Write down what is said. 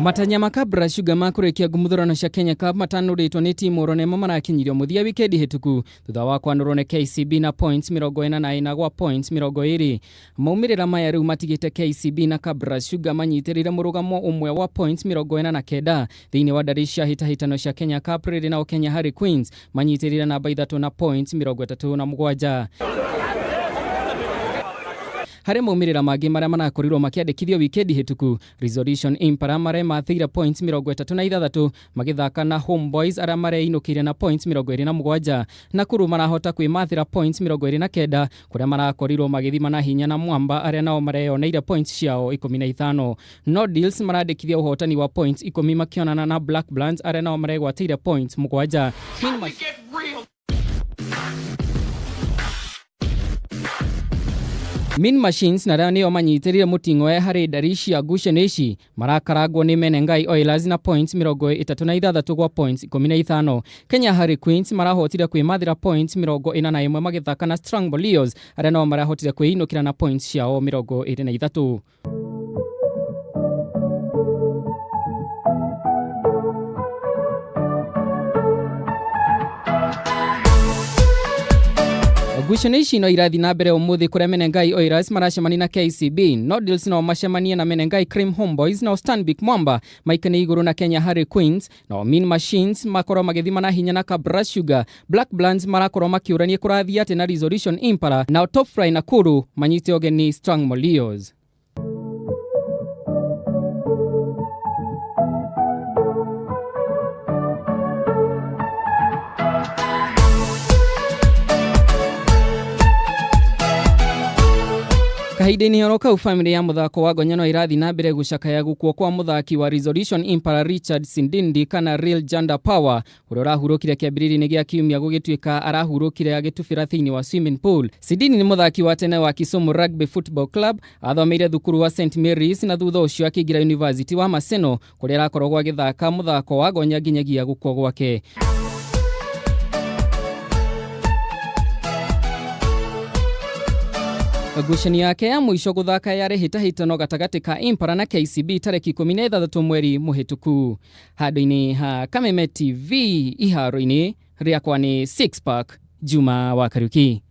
Matanya ma Kabras Sugar ma kũrĩkia ngumuthurano cia Kenya Cup matanũrĩtwo nĩ timu oro nĩmo marakinyirio mũthia wikendi hĩtũku thutha wa kwanũrwo nĩ KCB na points 44 gwa points 20. Maumĩrĩra maya rĩu matigĩte KCB na Kabras Sugar manyitĩrĩire mũrũgamo ũmwe wa points 49 thĩinĩ wa ndari cia hĩtahĩtano cia Kenya Cup, rĩrĩ nao Kenya Harry Queens manyitĩrĩire namba 3 na points 37. Harĩ maumĩrĩra mangĩ marĩa marakorirwo makĩandĩkithio wikendi hĩtũku, Resolution Impala maremathĩire points 36 magĩthaka na Homeboys arĩa mareinũkĩire na points 27. Nakuru marahota kwĩmathĩra points 29 kũrĩa marakorirwo magĩthima na hinya na Mwamba arĩa nao mareyoneire points ciao 15. No Deals marandĩkithia ũhotani wa points 10 makĩonana na Black Blans arĩa nao maregwatĩire points 7. Mean Machines na arĩa nĩo manyitĩrĩire mũting'oe harĩ ndari cia ngucanio ici marakarangwo nĩ Menengai Oilers na points 36 gwa points 15. Kenya Harry Queens marahotire kwĩmathĩra points 41 magĩthaka na Strongbow Leos arĩa nao marahotire kwĩinũkĩra na points ciao 23. Ngucanio ici no irathiĩ na mbere ũmũthĩ kũrĩa Menengai Oilers maracemania na KCB, Nordils no macemanie na Menengai Cream Homeboys, nao Stanbic Mwamba maikane igũrũ na Kenya Harry Queens, nao Mean Machines makorwo magĩthima na hinya na Kabras Sugar, Black Blans marakorwo makĩũrania kũrathiĩ atĩ na Resolution Impala, nao Top Fry Nakuru manyite ũgeni Strongbow Leos. Kahinda-inĩ oro kau famĩlĩ ya mũthako wa gonya no ĩrathiĩ na mbere gũcakaya gũkua kwa mũthaki wa Resolution Impala Richard Sindindi kana Real Janda Power ũrĩa ũrahurũkire kĩambĩrĩria-inĩ gĩa kiumia gũgĩtuĩka arahurũkire agĩtubĩra thĩinĩ wa swimming pool. Sindindi nĩ mũthaki wa tene wa Kisumu Rugby Football Club, athomeire thukuru wa St Mary's na thutha ũcio akĩingĩra University wa Maseno kũrĩa arakoragwo agĩthaka mũthako wa gonya nginyagia gũkua gwake. Ngucanio yake ya mũico gũthaka yarĩ hĩtahĩtano gatagatĩ ka Impala na KCB tarĩki 16 mweri mũhĩtũku. Handũ-inĩ ha Kameme TV iharo-inĩ rĩakwa nĩ Six Pack Juma wa Kariuki.